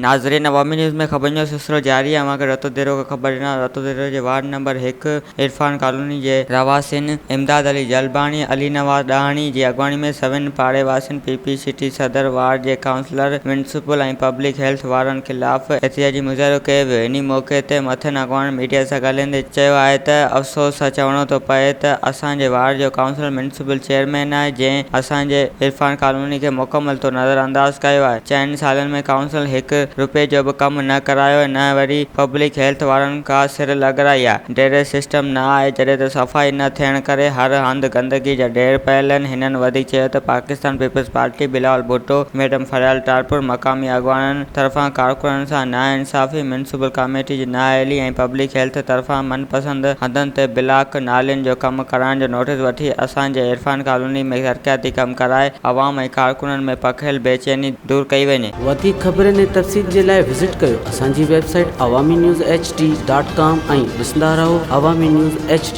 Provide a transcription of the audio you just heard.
ناظرين عوامي نيوز ۾ خبرن جو سلسلو جاري آهي اوهان کي رتو ديرو کان خبر ڏنا رتو ديرو جي وارڊ نمبر هڪ عرفان ڪالوني جي رهواسين امداد علي جلباڻي، علي نواز ڏاهاڻي جي اڳواڻي ۾ سوين پاڙي واسين پي پي سٽي صدر وارڊ جي ڪائونسلر ميونسپل ۽ پبلڪ هيلٿ وارن خلاف احتجاجي مظاهرو ڪيو ويو انهي موقعي تي مٿين اڳواڻن ميڊيا سان ڳالهائيندي چيو آهي ته افسوس سان چوڻو ٿو پئي ته اسان جي وارڊ جو ڪائونسلر ميونسپل چيئرمين آهي جنهن اسان جي عرفان ڪالوني کي مڪمل طور نظر انداز ڪيو آهي، چئن سالن ۾ ڪائونسل هڪ رپئي جو به ڪم نه ڪرايو ۽ نه وري پبلڪ هيلٿ وارن ڪا سر لڳرائي آهي، ڊرينيج سسٽم نه آهي، جڏهن ته صفائي نه ٿيڻ ڪري هر هنڌ گندگي جا ڍير پيل آهن، هنن وڌيڪ چيو ته Pakistan Peoples Party Bilawal Bhutto, madam Faryal Talpur, مقامي اڳواڻن طرفان ڪارڪنن سان ناانصافي، ميونسپل ڪاميٽي جي نااهلي ۽ پبلڪ هيلٿ طرفان من پسند هنڌن تي بلاڪ نالين جو ڪم ڪرائڻ جو نوٽيس وٺي اسان جي عرفان ڪالوني ۾ ترقياتي ڪم ڪرائي عوام ۽ ڪارڪنن ۾ پکڙيل بيچيني دور ڪئي وڃي. وڌيڪ خبرن ۽ تفصيل جي لاء وزٽ ڪيو اسان جي website Awami news H D dot com ۽ ڏسندا رهو عوامي نيوز ايڇ ڊي.